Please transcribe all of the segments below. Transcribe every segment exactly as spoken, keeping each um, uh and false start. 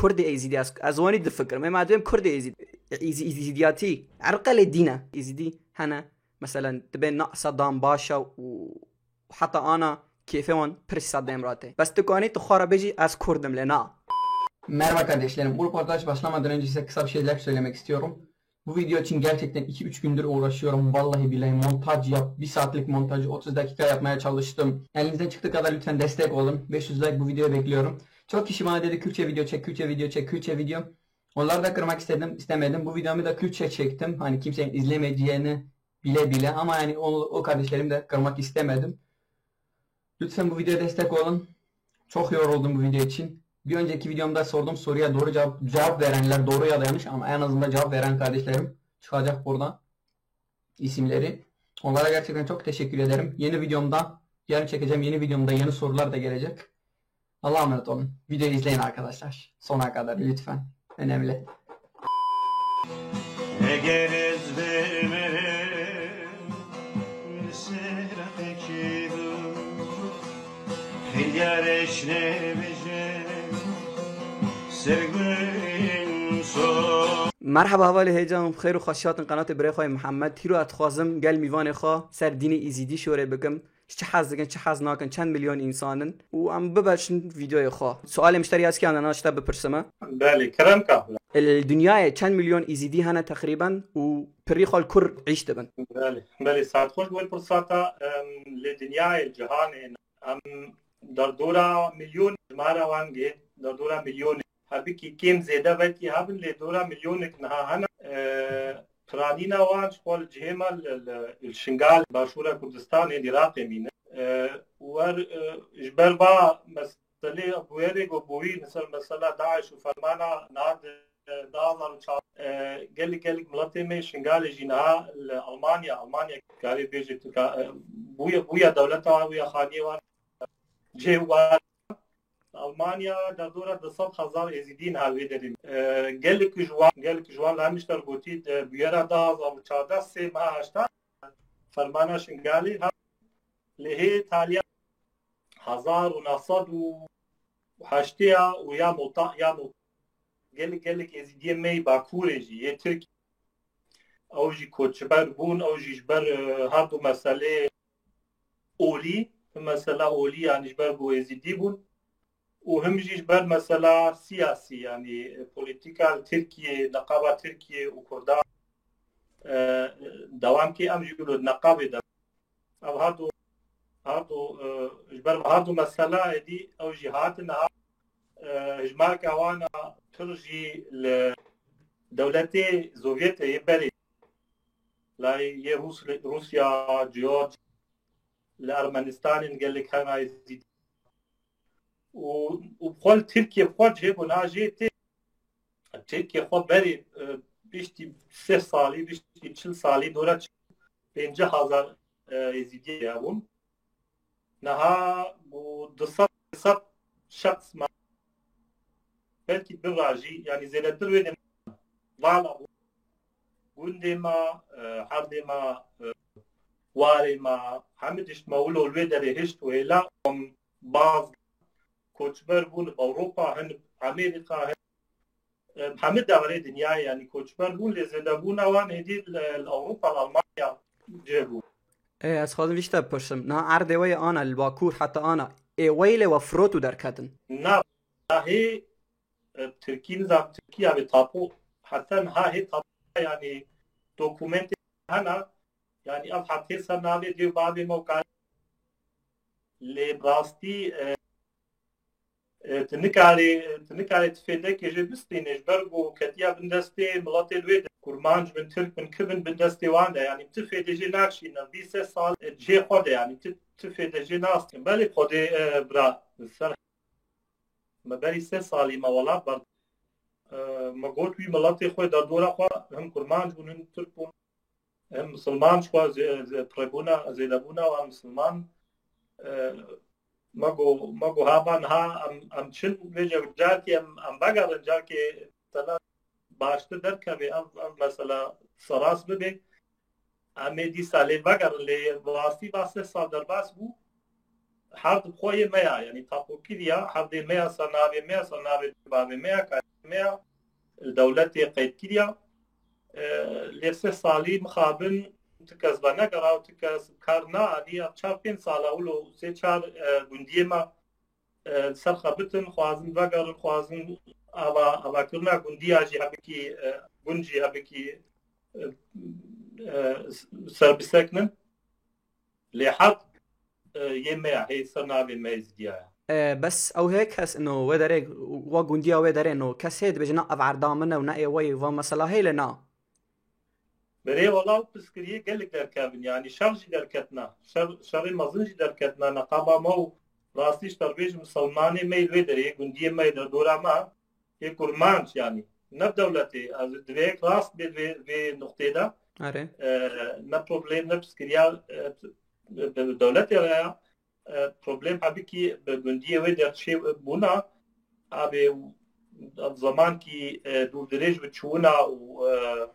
Kurdê Êzîdî ez, ez wanî difikirim. Ê, madem Kurdê Êzîdî, Êzî-, Êzîdîyatî, erqelê dîn e. Êzîdî hene. Mesela, dibê na sedam baş e û heta ana kêfê wan pir sedem rate. Bes tu kanî tu xwe re bêjî, ez Kurd im, lê na. Merhaba kardeşlerim. Bu röportaj başlamadan önce size kısa bir şeyler söylemek istiyorum. Bu video için gerçekten iki üç gündür uğraşıyorum. Vallahi billahi montaj yap, bir saatlik montajı otuz dakika yapmaya çalıştım. Elinizden çıktığı kadar lütfen destek olun. Beş yüz like bu videoya bekliyorum. Çok kişi bana dedi, "Kürtçe video çek, Kürtçe video çek, Kürtçe video." Onları da kırmak istedim, istemedim. Bu videomu da Kürtçe çektim. Hani kimsenin izlemeyeceğini bile bile. Ama yani o, o kardeşlerimi de kırmak istemedim. Lütfen bu videoya destek olun. Çok yoruldum bu video için. Bir önceki videomda sorduğum soruya doğru cevap, cevap verenler, doğru ya da yanlış, ama en azından cevap veren kardeşlerim çıkacak burada isimleri. Onlara gerçekten çok teşekkür ederim. Yeni videomda, yarın çekeceğim yeni videomda yeni sorular da gelecek. Allah'a emanet olun. Videoyu izleyin arkadaşlar. Sona kadar lütfen. Önemli. Eger ez vermerim li ser heqekî bim, xeyliyar eş nebêjim, ser gulên so. Merheba, hevalê hêcan, xêr û xweş hatin qenatê birê xwe yê Mihemed. Hîro ez dixwazim gel mîvanê xwe ser dînê Îzîdî şorê bikim. Çi hez dikin, çi hez nakin, çend milyon însan in û em bibeşin vîdeoyê xwe. Sualê min ji te re ya skiyan de na ji te bipirsim e. Belê, kerem ka. Li dinyayê çend milyon Îzîdî hene teqrîben û pirî xwe li kur îş dibin? Belê, belê, saet xweş bo vê pirsata, em, li dinyayê, li cîhanê em derdora milyon, jimara wan gihê derdora milyon. Hebikî kêm zêde belkî hebin, lê dora milyonek niha hene. E, Piranîna wan ji xwe li cihê me li, li, li Şingal, başûra Kurdistanê, li Iraqê mîne. E, wer, e, ji ber va meselê bûyerê ku bûyî, misal mesela DAIŞ û fermana niha di, di hezar û çar, e, gelek, gelek miletê me Şingalê jî niha li Almanya, Almanya karê bêje Tirka, e, bûye, bûye dewleta, bûye xaniyê wan, cihê wan. Almanya derdora du sed hezar Êzîdî niha li vê derê. E, gelek ji wan, gelek ji wan li hemişter gotî, e, bûyera du hezar û çardeh sê meha heşta fermana Şingalê hat lê hê taliya hezar û neh sed û heştê ya û ya mota, ya mota. Gelek, gelek Êzîdiyê me yê Bakurê jî, yê Tirkiyê, ew jî koçber bûn, ew jî ji ber, e, her du meselê olî, him mesela olî, yanî ji ber ku Êzîdî bûn û him jî ji ber mesela siyasî, yanî, e, polîtîka li Tirkiyê, neqaba Tirkiyê û Kurdan, e, dewam kê, em jî li neqabê de. Ev her du, her du, e, ji ber her du mesela êdî ew jî hatin niha, e, hejmarka wan a pir jî li dewletê Sovyetê yê berê, layê yê Rûs-, Rûsya, George, li Ermenistanê gelek hene Êzîdî. Û, û bi xwe li Tirkiye bi xwe cihê ku niha jê tê, Tirkiye xwe berê, e, piştî sê salî, piştî çil salî dora çil pêncî hezar, e, Êzîdiyê hebûn. Niha bû du sed, sê sed şexs ma, belkî bira jî, yanî zêdetir wê demê vala bû. Gundê ma, e, herdê ma, e, warê ma, hemî tişt ma wilo li wê derê hişt û hêla, em baz koçber bûn, Ewropa hin, Amerîka hin, e, hemî deverê dinyayê, yanî koçber bûn, lê zêdebûna wan êdî li, li Ewropa, li Almanya cih bû. Ê, ez xwazim vî ji te bipirsim. Niha erdê we yê ana li Bakur heta ana, ê we yê lê we firot û derketin? Na, na hê, e, Tirkî nizam, Tirkiya ve tapo, heta niha hê tapo, yanî dokumentê hena, yanî ev heta ser navê dê û bavê me û kar-, lê bi rastî, e, e, tu nikarê, tu nikarê tu fêdekê jê bistînê, ji ber ku ketiya bin destê miletê li wê de. Kurmanc bin, Tirk bin, kî bin, bin destê wan de, yanî tu fêdê jê nakşîne, vî sê sal, e, cihê xwe de, yanî tu, tu fêdê jê nastîn. Belê Xwedê, e, bira, ser me berî sê salî me welat ber. E, me got wî miletê xwe derdora xwe, him kurmanc bûn, him tirk bûn, him misilman ji xwe zê-, zê-, pirebûna, zêdebûna wan misilman, e, me got, me got hava niha em, em çin vê carkê em, em vegerin carkê mesela baştir derkeve ev, ev mesela serast bibe. Em ê dîsa lê vegerin, lê bi rastî va sê sal derbas bû. Her di xwe yê me ya, yanî tapokiriya, her dê me ya, ser navê me ya, ser navê bavê me ya, ka me ya, li dewletê qeyd kiriya. E, lê sê salî mixabin tu kes venegera û tu kes kar neanî, ya çar pênc sala wilo sê çar, e, gundiyê me, e, ser xebitin, xwazin vegerin, xwazin ava, avakirina gundiya jî hebikî, e, gund jî hebikî, e, e, s-, ser bisekinin. Lê heq, e, yê me ya, hê ser navê me Êzidiya ya. E, bes ew hê kes ino wê derê, wa gundiya wê derê no kes hê dibêje na ev erda min e û ne ê wê, va mesela hê lê na. Berê wala û piskiriyê gelek derkevin, yanî şer jî derketina, şer, şerê mezin jî derketina, neqaba me û rastî ji terbêj misilmanê me yê wê derê, gundiyê me yê derdora me, yê kurmanc, yanî ne dewletê, ez divê yek rast bê vê, vê nuqtê de. Erê. E, ne problem, ne piskiriya, e, bi dewletê re ya. E, problem hebikî bi gundiyê wê derçê bûna, abê zemankî, e, dûrdirêj bi çûna û, e,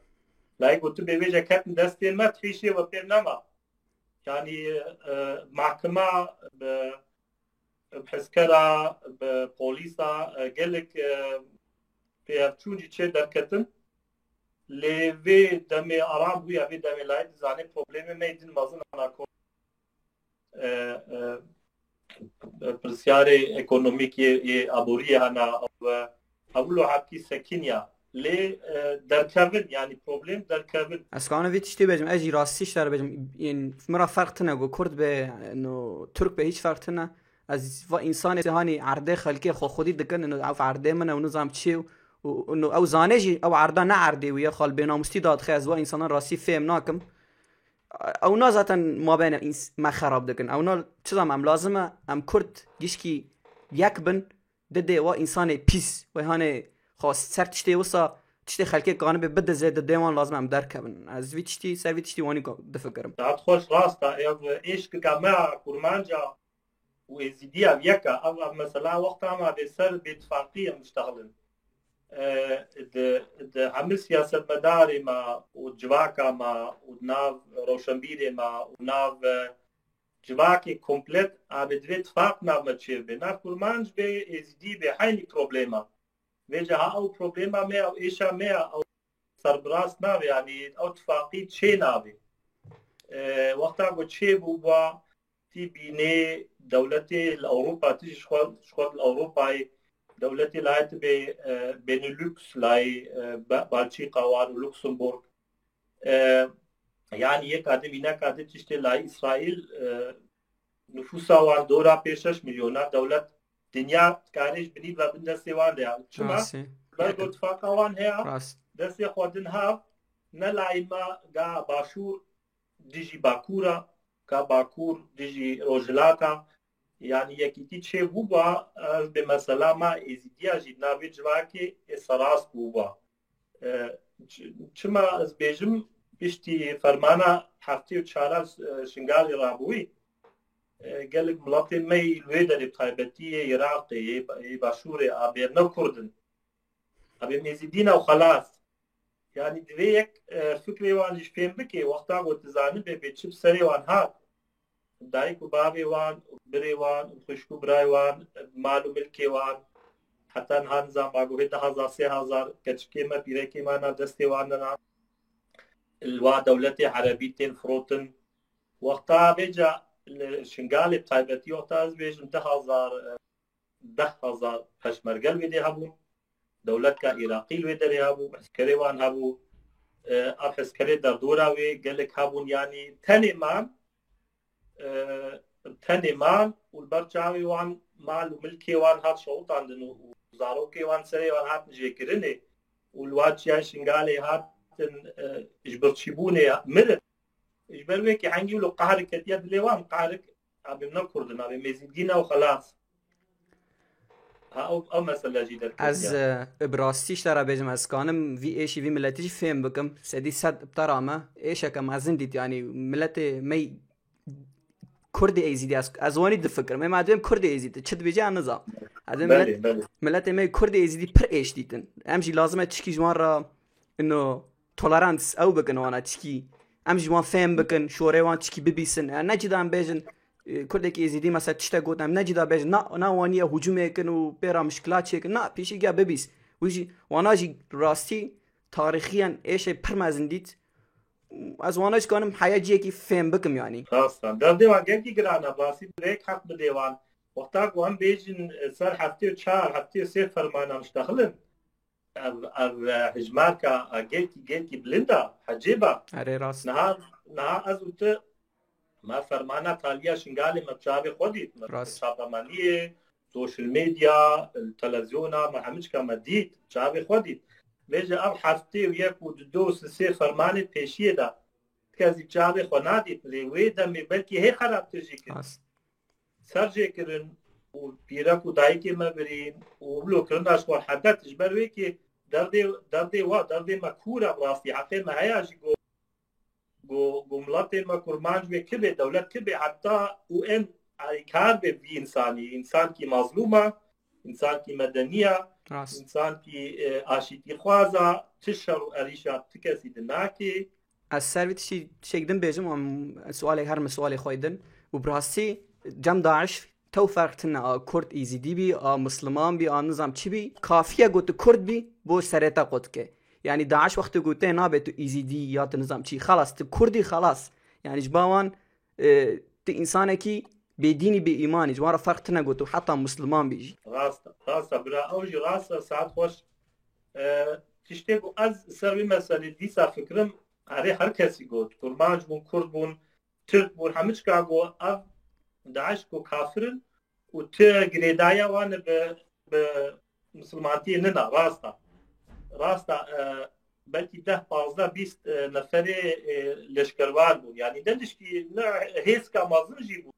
layê gotibê vêce ketin destê me, tihîşê we pê nema. Yanî, e, mahkema bi, bi heskera, bi polîsa, e, gelek, e, pêhevçûn jî çê derketin. Lê vê demê aram bûya, vê demê layê dizanê problemê me yê din mezin ana ko-, e, e, pirsyarê ekonomîk yê, yê aboriyê hene, ew, e, hewlo hebkî sekiniya. Lê, e, derkevin, yanî problem derkevin. Ez kanim vî tiştî bêjim, ez jî rastî ji te re bêjim. Yên, min re ferq tine ku Kurd be, no, Tirk be, hîç ferq tine. Ez va însanê hanî erdê xelkê xwe xwedî dikin, no, ev erdê min e û nizam çi û, û, û no, ew zane jî ew erda ne erdê wî ye, xal bênamustî dadixe, ez va însanan rastî fêm nakim. Ew na zaten mabêne ins-, me xerab dikin. Ew na çi zam em lazim e, em Kurd gişkî yek bin, didê wa însanê pîs, wê hanê xwe ser tiştê wisa, tiştê xelkê kanibe bidizê, didê wan lazim em derkevin. Ez vî tiştî, ser vî tiştî wanî difikirim. Saet xweş, rast e. Ev êşkika me ya kurmanca û êzîdiya yek e. Ev, ev mesela wexta me bê ser bêtifaqî em diştexilin. E, di, di hemî siyasetmedarê me û civaka me û nav rewşenbîrê me û nav, e, civakê komplet, abê divê tifaq nav me çêbibe. Nav kurmanc bê, êzîdî bê, heynî problema. Vêca ha ew problema me ya, ew êşa me ya, ew serbirast nabe, yanî ew tifaqî çê nabe. E, wexta ku çê bû, ba tî bînê dewletê li Ewropa, tijî ji xwe, ji xwe li Ewropayê dewletê layê tibê, e, Benelux layê, e, Be-, Belçîka wan û Luxemburg. E, yanî yeka din, mîneka din tiştê layê Îsraîl, e, nifûsa wan dora pê şeş milyona, dewlet dinya dikare ji binî ve bin destê wan de ya. Çima? Rastî. Ber ku tifaqa wan heye, rast, destê xwe din hev, ne layê me ga başûr dijî bakûr e, ka bakûr dijî rojhilata, yanî yekîtî çê bûba, ev bi mesela ma êzîdiya jî navê civakê ê serast bûba. E, çi-, çima ez bêjim, piştî fermana heftê û çar, e, Şingalê rabûyî, e, gelek miletê me yê li wê derê, bi taybetî yê Iraqê, yê ba-, yê başûrê, abê ne Kurd in. Abê êzîdî ne û xelas. Yanî divê yek, e, fikrê wan jî fêm bike, wexta ku tu zanibe bê çi bi serê wan hat. Dayik û bavê wan, birê wan, xwişk û birayê wan, mal û milkê wan, heta niha nizam, ba guhê du hezar, sê hezar keçikê me, pîrekê me na destê wan de na. Li wa dewletê erebî tên firotin. Wexta vêca li Şingalê bi taybetî, wexta ez bêjim du hezar, e, deh hezar peşmerge li wê dê hebûn. Dewletka Iraqî li wê derê hebû, eskerê wan hebû. E, ev eskerê derdora wê gelek hebûn, yanî tenê man, e, tenê man û li ber çavê wan mal û milkê wan hat şewitandin û, û zarokê wan, serê wan hatin jêkirinê û li wa çiyayê Şingalê hatin, e, ji birçîbûnê mirin. Ji ber wê kî hengî wilo qehrik ketiye dilê wan, qehrik, abê ne Kurd in, abê êzîdî ne û xelas. Ha, ew, ew mesele jî derketiye. Ez, e, bi rastî ji te re bêjim, ez kanim vî êşî vî miletî jî fêm bikim. Sedî sed bi te re me. Êşeke mezin dît, yanî miletê me Kurdê êzîdî, ez, ez wanî difikirim. Ê, ma dibêm Kurdê êzîdî, çi dibêje em nizam. Ez dibêm Belê, milet-, belê. Miletê me Kurdê êzîdî pir êş dîtin. Em jî lazim e çikî ji wan re ino tolerans ew bikin wana çikî. Em ji wan fêm bikin, şorê wan çikî bibîsin. Yani ne cida em bêjin, e, Kurdekî êzîdî mesela tiştek got, em ne cida bêjin, na, na waniye hûcumê kin û pê re mişkila çêkin. Na, pêşî giya bibîs. Wî jî, wana jî rastî tarîxiyan êşê pir mezin dît. Ez wana jî kanim heya ciyekî fêm bikim yanî. Rast e. Derdê wan gelkî giran e. Rastî dirêk heq bidê wan. Wexta ku em bêjin, e, ser heftê û çar, heftê û sê fermanan diştexilin. Ev, ev, e, hijmarka, e, gelkî, gelkî bilind e, hecêb e. Erê rast. Niha, niha ez û tu me fermana taliya Şingalê me bi çavê xwe dît. Me Rast. çapemeniyê, social media, li televizyona me hemî çika me dît, bi çavê xwe dît. Vêje ev heftê û yek û du û du û sê fermanê pêşiyê de. Kes jî çavê xwe nadît. Lê wê demê belkî hê xerabtir jî kir. Rast. Ser jê kirin û pîrek û dayikê me birîn û wilo kirina ji xwe hedet ji ber wê kê derdê, derdê wa, derdê me kûr e bi rastî. Heqê me heya jî ku, ku, ku miletê me kurmanc bê, kibê dewlet kibê heta û en alîkar bê vî însanî. Însankî mazlûm e, însankî medenî ye, Rast. însankî, e, aşîtîxwaz e, ti şer û erîşa ti kesî di nakê. Ez ser vî tiştî tiştek din bêjim, em sualek her min sualê xwe din. Û bi rastî cem DAIŞ tew ferq tine, a Kurd Îzîdî bî, a Misliman bî, a nizam çi bî. Kafiye got tu Kurd bî, bo serê te qut ke. Yanî DAIŞ wextê got tê nabe tu Îzîdî ya tu nizam çi. Xelas, tu Kurd î, xelas. Yanî ji ba wan, e, tu însanekî bêdînî, bêîmanî. Ji wan re ferq tine got û heta Misliman bî jî. Rast e, rast e, bira, ew jî rast e, saet xweş. E, tiştê ku ez ser vê meselê dîsa fikirim, erê her kesî got. Kurmanc bûn, Kurd bûn, Tirk bûn, hemî çika ku ev DAIŞ ku kafir in û tu girêdaya wan bi, bi misilmantiyê nina, rast e. Rast e, e, belkî deh, pazdeh, bîst, e, neferê, e, leşkervan bûn. Yanî ne lişkî, ne hêzka mezin jî bûn.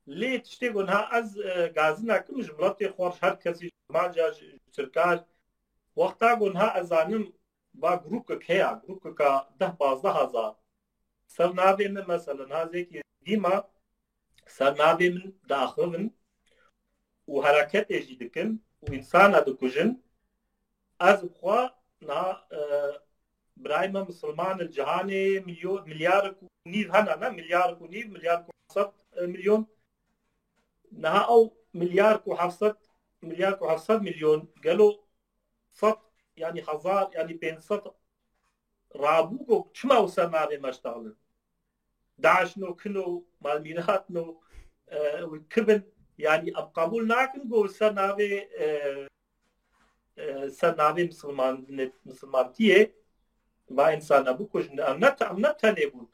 Lê tiştê ku niha ez, e, gazî nakim ji miletê xwe, ji her kesî, ji kurmanca, ji, ji tirka, wexta ku niha ez zanim va grûpkek heye, grûpkeka deh pazdeh hezar. Ser navê min mesela niha zêkî dîma ser navê min diaxivin û hereketê jî dikin û însana dikujin. Ez bi xwe niha, e, birayê me misilman li cihanê milyo-, milyarek û nîv hene, ne? Milyarek û nîv, milyarek û heft sed milyon. Niha ew milyarek û heft sed, milyarek û heft sed milyon gelo sed, yanî hezar, yanî pênc sed rabû ku çima ew ser navê me ştexlin? DAIŞ no, kino, malmîrat no, e, kibin, yanî em qebûl nakin ku ser navê, e, e, ser navê misilman-, misilmantiyê va însana bikujin. Em ne, em ne tenê bûn.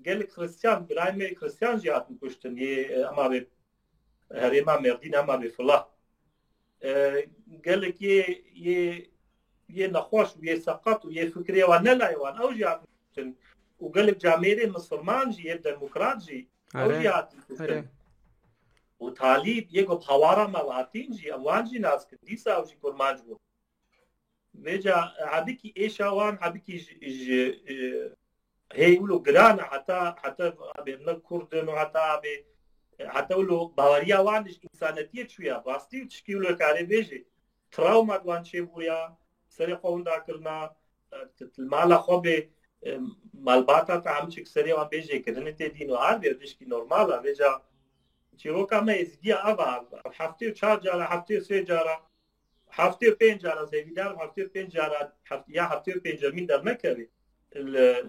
Gelek Xristiyan, birayê me Xristiyan jî hatin kuştin. Yê, e, ema bê herêma Mêrdîn, ema bê filah. E, gelek yê, yê, yê nexweş û yê seqet û yê fikrê wan ne layê wan, ew jî hatin kuştin. Û gelek camêrê misilman jî, yê demokrat jî, ew Erê, jî hatin kuştin. erê. Û talîb, yê ku bi hawara me ve hatîn jî, em wan jî nas kin. Dîsa ew jî kurmanc bûn. Vêca hebikî êşa wan, hebikî ji, ji, e, hê wilo giran e, heta, heta abê ne Kurd in û heta abê, heta wilo baweriya wan ji însanetiyê çûye. Rastî û tişkî wilo karê bêjê. Trawma di wan çêbûya, serê xwe winda kirina, e, t-, t-, mala xwe bê, e, malbata te hemçik serê wan bê jêkirinê tê dîn û her bê, tişkî normal e. Vêca çîroka me êzidiya ev e, heftê û çar cara, heftê û sê cara, heftê û pênc cara zêvîdar, heftê û pênc cara, heft-, ya heftê û pêncemîn dernekeve. Li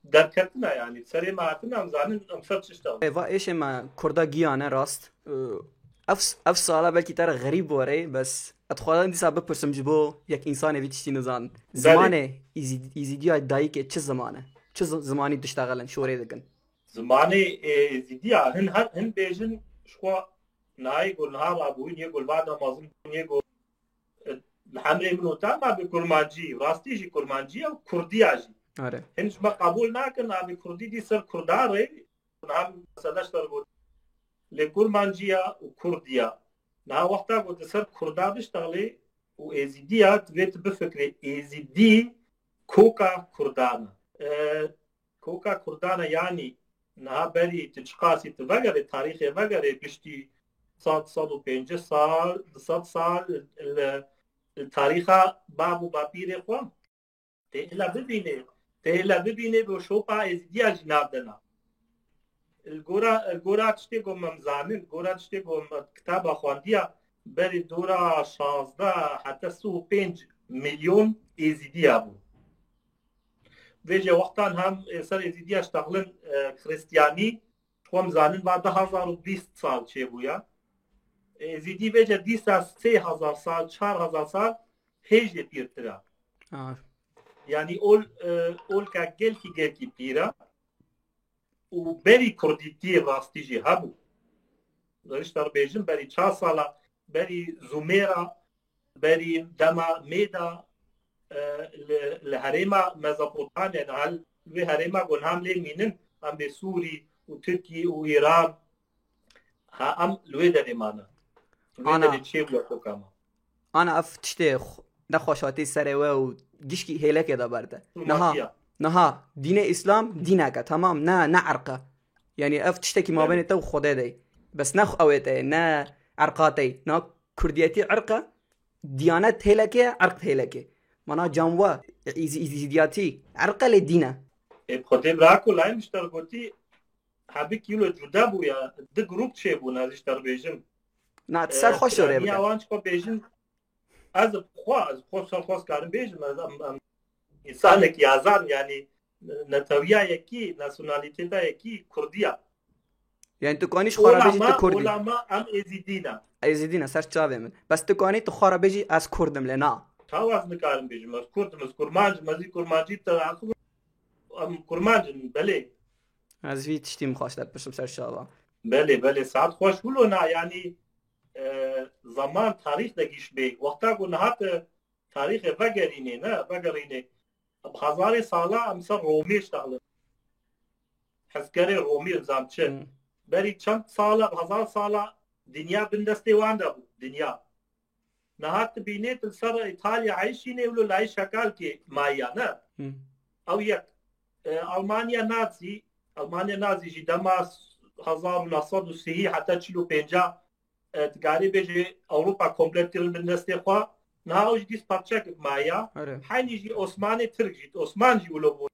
derketina, yanî serê me hatina, em zanin em ser çi şta. Ê, va êşê me Kurda giyan e rast. Ev, ev sala belkî te re xerîb were, bes ez dixwazim dîsa bipirsim ji bo yek însanê vî tiştî nizan. Belê. Zimanê Îzî-, Îzîdiya dayikê çi ziman e? Çi zi-, zimanî diştexilin, şorê dikin? Zimanê, e, Êzidiya, hin her, hin bêjin ji xwe nayê ku niha rabûyîn, yê ku li va de mezin bûn, yê ku, e, li hemrê min û te ma bi kurmancî, rastî jî kurmancî ye û kurdiya jî. Are. Hin ji me qebûl nakin, a bi kurdî dî ser kurda re, niha mesela ji te re got, lê kurmancî ye û kurdiya. Niha wexta ku di ser kurda biştexlê û êzîdiya, divê tu bifikirê êzîdî koka kurdan e. E, koka kurdan e, yanî niha berî tu çiqasî tu vegerê, tarîxê vegerê, piştî sed, sed û pêncî sal, du sed sal li, li tarîxa bab û bapîrê xwe. Tê hila bibînê, tê hila bibînê bi şopa êzîdiya jî nav de na. Li gora, li gora tiştê ku me zanin, li gora tiştê ku me kitaba xwendiya, berî dora şazdeh heta sî û pênc milyon Êzîdiya bû. Vêce wextan hem, e, ser Êzîdiya ştexlin, e, Xristiyanî, xwe em zanin va du hezar û bîst sal çêbûya. Êzîdî vêce dîsa sê hezar sal, çar hezar sal hê jê pîrtir e. Ha. Yanî ol, e, olka gelkî, gelkî pîr e. Û berî kurdîtiyê rastî jî hebû. Ez ji te re bêjim, berî çar sala, berî Zûmêra, berî dema Mêda, e, li, li herêma Mezopotamya, niha li vê herêma ku niha em lê mînin, em bê Sûrî û Tirkî û Îran, ha, em li wê derê mane. Li wê Ana. derê çêbûye koka me. Ana ev tiştê xw-, nexweş hatî serê we û gişkî hêlekê de berde. Niha, Hikûmetiya. niha dînê Îslam dînek e, temam, ne, ne erq e. Yanî ev tiştekî Belê. mabênê te û Xwedê de ye. Bes ne xw-, ew ê te ye, ne erqa te ye. Niha kurdiyetî erq e, diyanet hêlekê ye, erq hêlekê. Mana cam we, îzî-, îzîdiyatî erq e lê dîn e. Ê, bi Xwedê bira ku layê min ji te re gotî, hebî kîlo cuda bû ya, du grup çêbûn, ez ji te re bêjim. Na, tu ser xwe şorê bike. Wan çi xwe bêjin, ez bi xwe, ez bi xwe ser xwe karim bêjim, ez em, em, însanekî azad, yanî netewiya yekî, nasyonalîteta yekî, kurdiya. Yanî tu kanî ji xwe re bêjî tu kurd î. Ola me, ola me em êzîdî ne. Êzîdî ne, ser çavê min. Bes tu kanî tu xwe re bêjî ez kurd im, lê na. Çawa ez nikarim bêjim, ez kurd im, ez kurmanc im, ez î kurmancî te axim, em kurmanc in, belê. Ez vî tiştî min xwest te bipirsim ser çava. Belê, belê, saet xweş wilo na, yanî, e, zaman tarîx de gîş bê. Wexta ku niha te tarîxê vegerînê, ne, vegerînê. Bi hezarê sala em ser Romê ştexlin. Hezkerê Romî, nizam çi. Hmm. Berî çend sala, bi hezar sala dinya bin destê wan de bû, dinya. Niha tu bînê tu li ser Îtalya eyşînê wilo layê şekalkê mayiya, ne? Hmm. Ew yek. E, Almanya Nazî, Almanya Nazî jî dema hezar û neh sed û sî heta çil û pênc, e, dikarî bêjî Ewropa komplet kirin bin destê xwe. Niha ew jî dîs parçek mayiya. Erê. Heynî jî Osmanê Tirk jî, Osman jî wilo bû.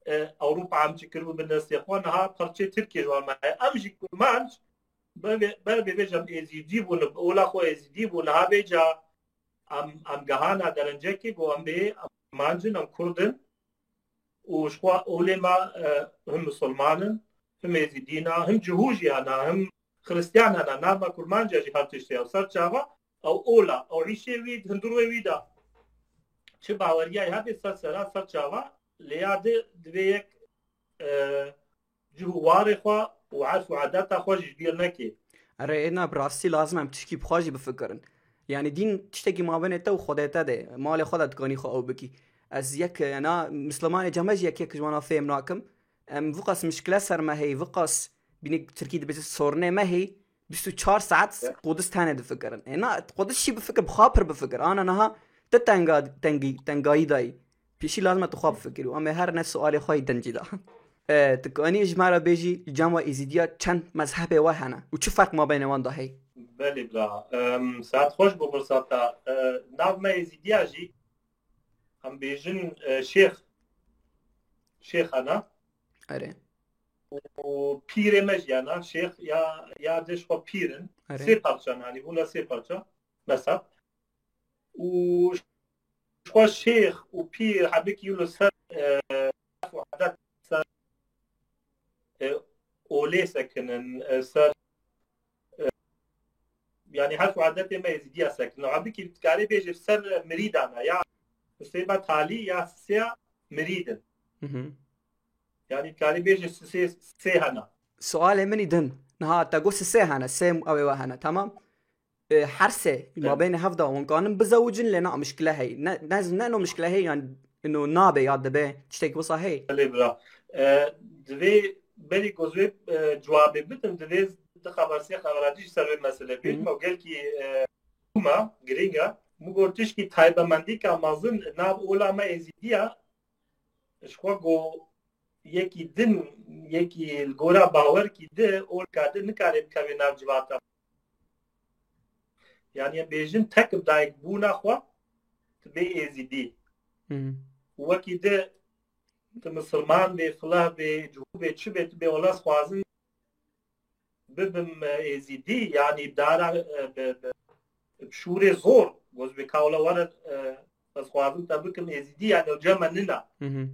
E, Ewropa em çi kiribû bin destê xwe, niha parçeyê Tirkiyê ji wan maye. Em jî kurmanc, ber bê, ber bê bêjim êzîdî bûn, bi ola xwe êzîdî bûn, niha vêca em, em gehana derencekê ku em bê, em kurmanc in, em kurd in. Û ji xwe olê me, e, him misilman in, him êzîdî ne, him cihû jî hene, him xiristiyan hene, nav me kurmanc e jî her tiştê. Ew ser çava, ew ola, ew îşê wî, di hundirê wî de çi baweriyayê hebe ser sera, ser çava, lê ya di, divê yek, e, cih û warê xwe û erf û edeta xwe jî ji bîr nekê. Erê, êna bi rastî lazim em tişkî bi xwe jî bifikirin. Yanî dîn tiştekî mabênê te û Xwedê te de, malê xwe de dikanî xwe ew bikî. Ez yek, ena, Mislimanê cem me jî yek yek ji wana fêm nakim. Em viqas mişkile ser me hey, viqas bînî Tirkî dibêje sorunê me hey, bîst û çar saet Qudis tenê difikirin. Êna, Qudis jî bifikir, bi xwe pir bifikir. Ana niha ti tenga-, tengî-, tengayî dayî. Pêşî lazim e tu xwe bifikirî û em ê her ne sualê xwe yî din jî da. E, tu kanî ji me re bêjî, li cem we Êzîdiya çend mezhebê we hene û çi ferq mabênê wan de hey? Belê bira. Em, saet xweş bo firseta. E, nav me Êzîdiya jî, em bêjin, e, şêx, şêx hene. Erê. Û pîrê me jî hene. Şêx ya, ya de ji xwe pîr in. Erê. Sê parçan, yanî bûne sê parça. Mezheb. Û ji xwe şêx û pîr hebikî li ser, e, edet ser, e, olê sekinin, e, ser, e, yanî herf û edetê me Êzîdiya sekinin. Hebikî dikarê bêjê ser mirîdan e, ya sêba talî ya sêya mirîdin. Hı hı. Yanî dikarê bêjê sê, sê hene. Sualê min î din. Niha te got sê hene, sê ew ê we hene, tamam? E, her sê, Evet. mabênê hev de hûn kanin bizewicin, lê na mişkile hey. Ne, ne, ne no mişkile hey, yani no nabe ya dibe, tiştek wisa hey. Belê bira. E, divê berî ku ez wê, e, cewabê bidim, divê du xeber sê xebera dî ji ser wê mesele bêjim. Hı. Ew gelkî, e, ma girîng e. Min got tişkî taybemendîka mezin nav ola me Êzîdiya, ji xwe ku yekî din, yekî li gora bawerkî di, olka di nikare bikeve nav civata. Yani em bêjin tek bi dayik bûna xwe tu bê Êzîdî. Hı. Û wekî di tu misilman bê, fileh bê, cihû bê, çi bê, tu bê wela ez xwazim bibim, e, Êzîdî, yani dara, e, bi, bi, bi şûrê zor, goz bê kawla were, e, ez xwazim te bikim êzîdî, yani ew cem me nina. Hı hı.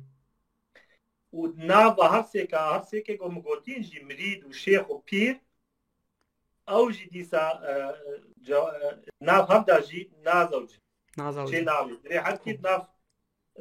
Û nava her sêka, her sêkê ku min gotîn jî mirîd û şêx û pîr, ew jî dîsa, e, ca-, e, nav hev de jî nazewcin. Nazewcin. Çê nabê. Dirê her kî nav,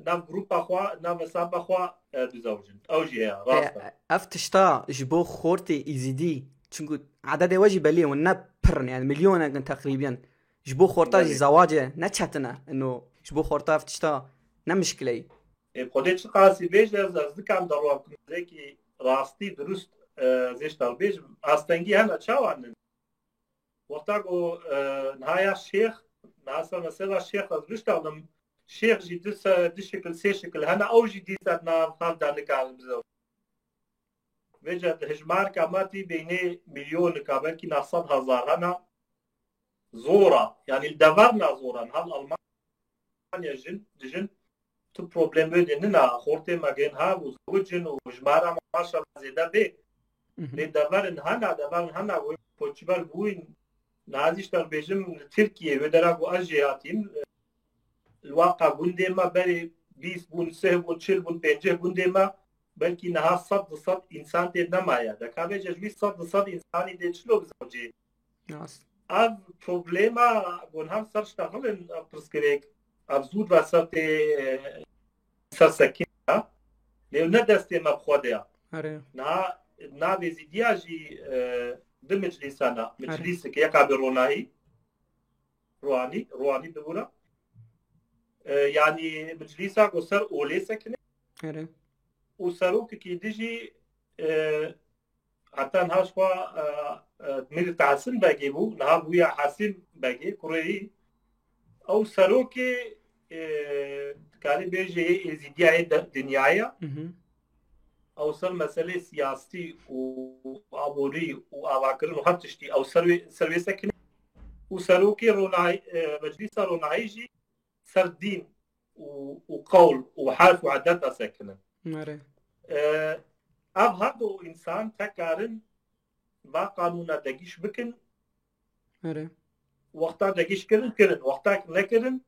nav grupa xwe, nav hesaba xwe, e, bizewcin. Ew jî heye, rast e. E, ev tişta ji bo xortê Êzîdî, çunku ededê we jî belî ye, hûn ne pir in, yani milyonek in teqrîben. Ji bo xorta jî Belê. Zewacê ne çetin e. Ino, ji bo xorta ev tişta ne mişkile ye. Ê, Xwedê çiqasî bêje, ez, ez dikam derwa bikim, zêkî rastî dirust, e, zê ji te bêjim. Astengî hene, çawa nin? Wexta ku, e, niha ya şêx, niha ser mesela şêx ez biştanim, şêx jî du se-, du şekil, sê şekil hene, ew jî dîsa nav, nav de nikarin bizewicin. Vêca di hejmarka me tî beynê milyonika, belkî neh sed hezar hene. Zor e. Yani li deverna zor e. Niha li Almanya jin, dijin tu problem wê dê nina. Xortê me gên hev û zewicin û jimara me maşallah zêde bê. Mhm. Lê deverin hene, deverin hene, wê koçber bûyn. Nazî ji te bêjim li Tirkiye, wê dera ku ez jê hatîm, li waqa gundê me berê bîst bûn, sih bûn, çil bûn, pêncih gundê me, belkî niha sed, du sed însan tê nemaye. Deka vêce ji wî sed, du sed însanî dê çilo bizewcê? Rast. Ev problema gon hem ser ştexilin, ev pirsgirêk, ev zû ve ser tê, e, ser sekîn e. Lê ne destê me bi xwe de ye. Erê. Niha navê Êzîdiya jî, e, di miclîsa ne. Erê. Miclîsik yeka bi ronahî. Ruhanî, Ruhanî bibûna. E, yanî miclîsa ku ser olê sekine. Erê. Û serokekî dijî, e, heta niha ji xwe, e, e, Mîr Tahsin Begê bû, niha bûye Hasîm Begê, kurê wî. Ew serokê, e, dikarî bêjê yê Êzîdiya yê de-, dinyayê. Mhm. Ew ser meselê siyasî û aborî û avakirin û her tiştî ew ser wê, ser wê sekine. Û serokê ronahî, e, meclîsa ronahî jî ser dîn û, û qewl û herf û edet de sekine. Erê. E, ev her du însan tekarin va qanûna degîş bikin. Erê. Wexta degîş kirin, kirin. Wexta nekirin,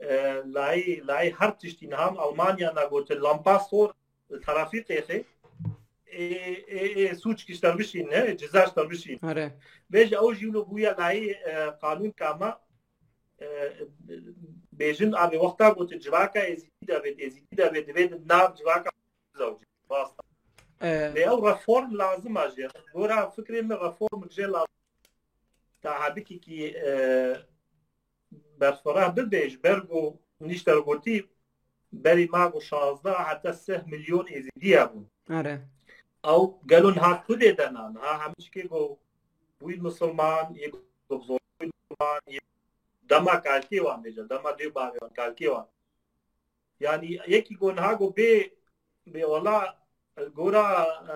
e, layî, layî her tiştî niha Almanya na gotin lampa sor, trafîk qêxê. Ê, ê, ê, sûc kişter bişîn, ne? Ceza şter bişîn. Erê. Vêce ew jî wilo bûye layî, e, qanûn kama, e, bêjin, abi wexta gotin civaka Êzîdî devê, Êzîdî devê, divê di nav civaka zewcî. Rast. E. Lê ew reform lazim a jê. Gora fikrê min reform jê lazim. Ta hebikî ki, e, berfireh bibe ji ber ku nîşter gotî berî ma ku şazdeh heta sih milyon Êzîdiya bûn. Erê. Ew gelo niha Kurdê de ne, niha hemî çikê ku bûyî misilman, yê ku bi zor bûyî misilman, yê dema kalkê wan bêje, dema dê bavê wan, kalkê wan. Yanî yekî ku niha ku bê, bê wela gora, e,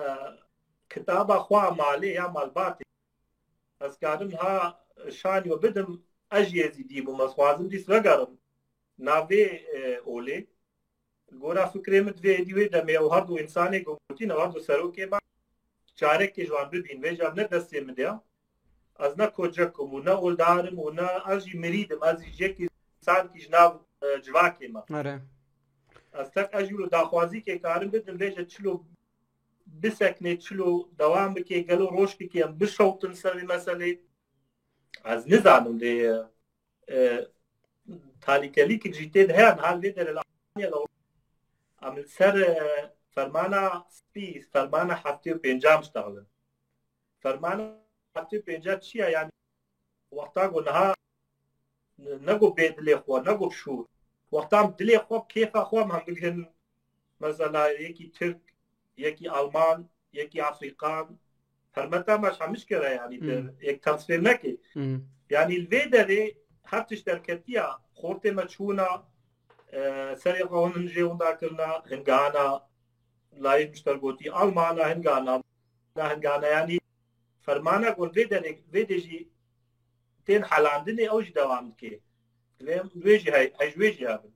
kitaba xwe malê ya malbatê. Ez karim ha şanî we bidim, ez jî Êzîdî bûm, ez xwazim dîs vegerim navê, e, olê. Gora fikrê min divê êdî wê demê ew her du însanê ku gotîn, ew her du serokê me carekê ji wan bibîn. Vêca ne destê min de ya. Ez ne koçek im û ne oldar im û ne ez jî mirîd im. Ez jî yekî însankî ji nav, e, civakê me. Erê. Ez tek ez jî wilo daxwazîkê karim bidim, vêce çilo biseknê, çilo dewam bike, gelo rojkekê em bişewtin ser vê meselê. Ez nizanim lê, e, talîkelîk jî tê de heye, hal vê derê li Almanya de em li ser, e, fermana spî, fermana heftê û pêncan diştexilin. Fermana heftê û pêncan çi ye? Yani wexta ku niha ne ku bê dilê xwe, ne ku bi şûr. Wexta em dilê xwe, bi kêfa xwe em hem bigihînin. Mesela yekî Tirk, yekî Alman, yekî Afrîkan. Hermeta me ji hemî kere, yani, Hmm. yek tersfêr neke. Hmm. Yani li vê derê her tişt derketiya, xortê me çûna, e, serê xwe hûn jê winda kirina, hingana, layê mişter gotî, Almana hingana, hingana, yani fermana ku vê derê, vê de jî tên helandinê ew jî dewam dike. Lê wê jî hey, hey ji wê jî hebin.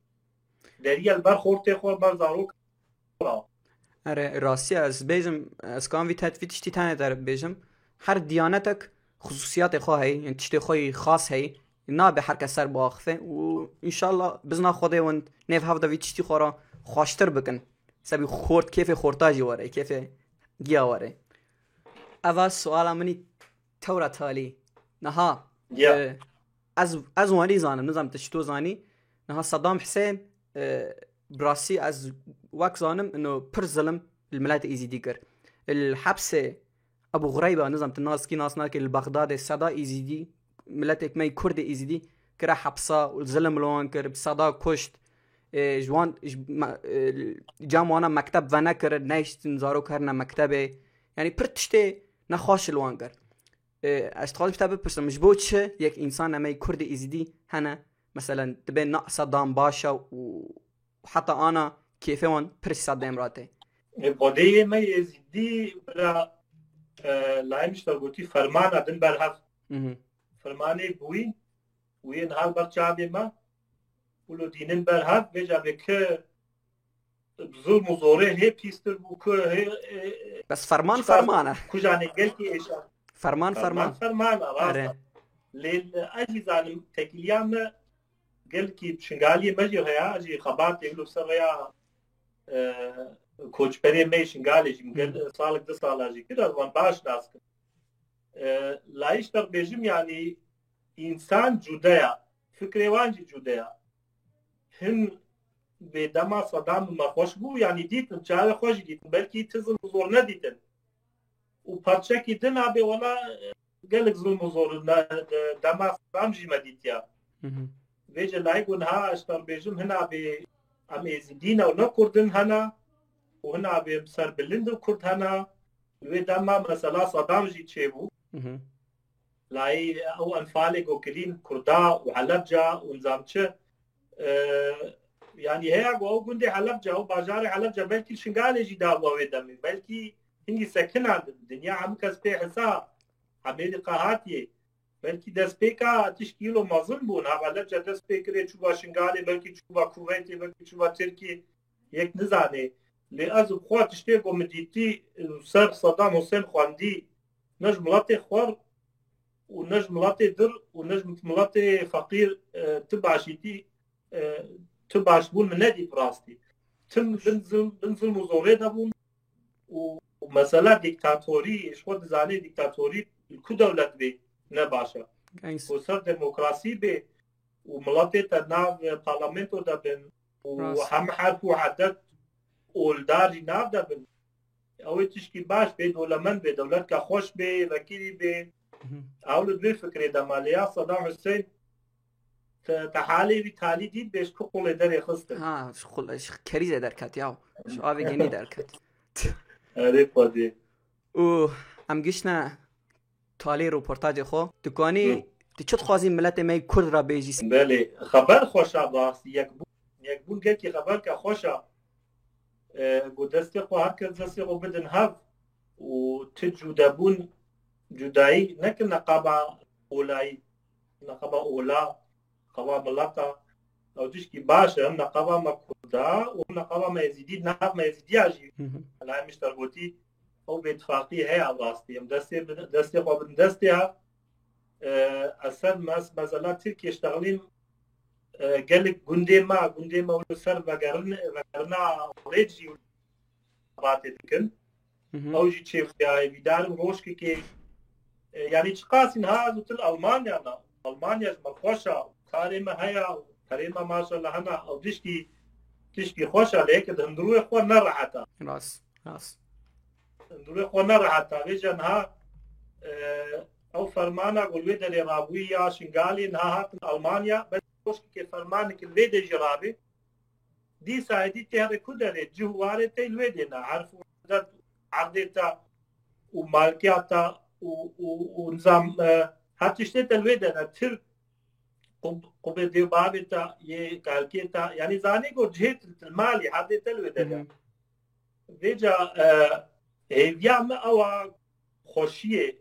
Deriya li ber xortê xwe, ber zarok. Erê, rastî ye, ez bêjim, ez kan vî tet-, vî tiştî tenê te bêjim. Her diyanetek xusûsiyatê xwe heye, yani tiştê xwe yî xas heye. Nabe her kes ser biaxife û înşallah bizna Xwedê hûn nêv hev de vî tiştî xwe re xweştir bikin. Sebî xort, kêfê xorta jî were, kêfê giya were. Eva suala min î tewra talî. Niha, Ya. e, ez, ez wanî zanim, nizam tu çito zanî. Niha Saddam Hussein, e, bi rastî ez wek zanim, ino pir zilim li miletê Êzîdî kir. Li hepsê Ebu Xureyba, nizam tu nas kî nas nakî, li Bexdadê seda Êzîdî, miletek me yê Kurdê Êzîdî kire hepsa û zilim li wan kir, bi seda kuşt. E, ji wan, ji me-, e, cem wana mekteb venekirin, nehiştin zarok herine mektebê. Yanî pir tiştê nexweş li wan kir. E, ez dixwazim ji te bipirsim, ji bo çi yek însan me yê Kurdê Êzîdî hene, meselen, dibê na Sedam baş e û heta ana kêfê wan pir ji Sedam re tê? E, Xwedê yê me Êzîdî bira, e, layê min ji te gotî fermana din berhev. Mhm. Fermanê bûyî û yên hal ber çavê me û lo dînin berhev, vêca bê ki zulm û zorê hê pîstir bû, ku hê, e, Bes ferman çiqas ferman e. Ku janê gelkî êşan. Ferman, Ferman, ferman. ferman e, rast Erê. e. Lê ez jî zanim tekiliya me gelkî Şingaliyê me jî heye, jî xebatê wilo ser rêya, e, koçberê me yê Şingalê jî min gel Hı. salek du sala jî kir, ez wan baş nas kim. E, layîş te bêjim, yanî însan cude ya, fikrê wan jî cude ya. Hin bê dema Sedam me xweş bû, yanî dîtin, çavê xwe jî dîtin, belkî tizim zor nedîtin. Û parçekî din abê wela, e, gelek zulm û zor ne, de-, dema Sedam jî me dîtiya. Hı hı. Vêce layik û niha ez te bêjim, hina bê em Êzidî ne û ne Kurdin hena û hina bê em serbilind û Kurd hena. Li wê dema mesela Sedam jî çêbû. Hı hı. Layî ew enfalê ku kirîn Kurda û Helebca û nizam çi, e, yanî heya ku ew gundê Helebca û bajarê Helebca belkî Şingalê jî dabû wê demê. Belkî hingî sekinandin. Dinya hemû kes pê hesa. Amerîka hatiye. Belkî destpêka tişkî lo mezin bûn. Ha Helebca dest pê kirê çûba Şingalê, belkî çûba Kuweytê, belkî çûba Tirkiyê. Yek nizanê. Lê ez bi xwe tiştê ku min dîtî, ser Saddam Hussein xwendî, ne ji miletê xwar û ne ji miletê dir û ne ji miletê feqîr, e, tu başîtî, e, tu başbûn min nedît bi rastî. Tim bin zil-, bin zilm û zorê de bûn û, û mesela dîktatorî, ji xwe dizanî dîktatorî li ku dewlet bê ne baş e. Eyn. Ku ser demokrasî bê û miletê te nav parlamento de bin û Rast. hem herf û edet oldar jî nav de bin. Ew ê tişkî baş bê, dewlemend bê, dewletka xweş bê, vekirî bê. Mhm. Ew li vê fikrê de ma lê ya Saddam Hussein te, te halê wî talî dît bê, ji ku qulê derê xistin. Ha, ji qul-, ji kerîzê derket ya. Ji avê genî derket. Erê Xwedê. Û em giştine talê roportajê xwe. Tu kanî, Hı. tu çi dixwazî miletê me yê Kurd re bêjî? Belê, xeber xweş e bi rastî. Yekbûn, yekbûn gelkî xeberke xweş e. E, ku destê xwe her kes destê xwe bidin hev û tu cudebûn, cudayî nekin neqaba olayî, neqaba ola, qaba mileta. Ew tişkî baş e, hem neqaba me Kurda û hem neqaba me Êzîdî, nav me Êzîdiya jî. Hı hı. Layê min ji te gotî, ew bêtifaqî heye rastî. Em destê bin, destê xwe bin destê ha. E, ez ser mes-, mesela Tirkiye ştexlîm, e, gelek gundê me, gundê me wilo ser vegerin-, vegerina rêd jî xebatê dikin. Hı hı. Ew jî çêxuya, hêvîdar im rojkekê, e, yanî çiqas niha ez û tu li Almanya ne. Almanya ji me xweş e, karê me heye, perê me maşallah hene, ew tişkî, tişkî xweş e, lê yeke di hundirûyê xwe ne rehet e. Rast, rast. Hundirûyê xwe ne rehet e. Vêca niha, e, ew fermana ku li wê derê rabûyî ya Şingalê niha hatin Almanya, belkî rojkekê fermanekê li vê dê jî rabê. Dîsa êdî tê herê ku derê, cih û warê tê li wê dê ne. Herf û edet, erdê te û malkiya te û, û, û nizam, e, her tiştê te li wê de ne. Til qub-, qubê dê û bavê te, yê kalkê te. Yanî zanî ku cihê til, til malî, erdê te li wê de ne. Hı hı. Vêca, e, hêviya me ew a xweşiyê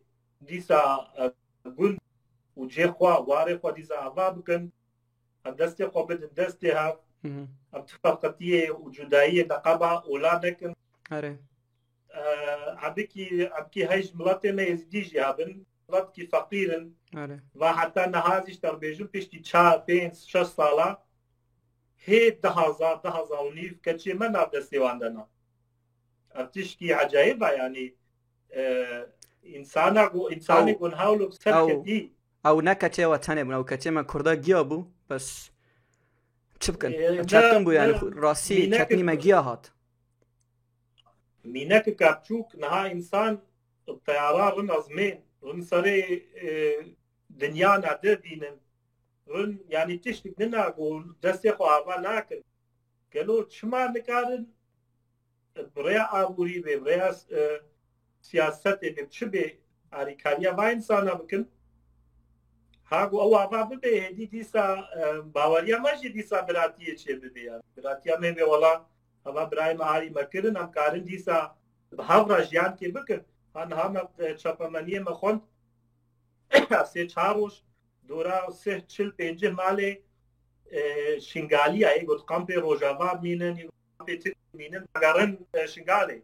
dîsa, e, gund û cihê xwe, warê xwe dîsa ava bikin. Em destê xwe bidin destê hev. Hı hı. Em tiferqetiyê û cudayiyê neqeba ola nekin. Erê. E, em bikî, em bikî hej miletê me Êzidî jî hebin. welatîkî feqîr in. Erê. Va heta niha zî ji te re bêjim piştî çar, pênc, şeş sala hê du hezar, du hezar û nîv keçê me nav destê wan de ne. Ev tişkî ecayib e, yanî, e, însana ku, însanê Ew- ku niha wilo bi ser ew- ketî. Ew ne keçê we tenê bûn, ew keçê me Kurda giya bû, bes çi bikin? Ee, Çetin ne- bû yani, ne- xu- rastî mîneke- çetinî me giya hat. Mîneke kapçûk niha însan bi teyara rin ezmên, rin serê, e, dinya nade bînin. Rin, yanî tiştik nina ku destê xwe ava nakin. Gelo çima nikarin bi rêya aborî bê, bi rêya, e, siyasetê bê, çi bê, alîkariya va însana bikin? Ha ku ew ava bibe, hêdî dîsa, e, baweriya me jî dîsa biratiyê çê bibe yani. Biratiya me bê wela, eva birayê me alî me kirin, em karin dîsa bi hev re jiyankê bikin. Ha niha me, e, çapemeniyê me xwend, sê çar roj, dora sih çil pêncih malê, e, Şingalî ye, got kampê Rojava mînin, kampê Tirk mînin, vegerin, e, Şingalê.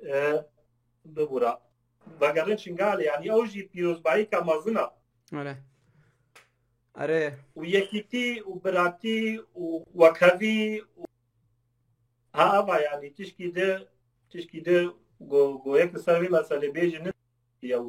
E, bibûra. Vegerin Şingalê, yani ew jî pîrozbayîka mezin e. Erê. Erê. Û yekîtî û biratî û wekhevî û ha eva yani tişkî di, tişkî di go, go yek li ser vê meselê bêjin, ya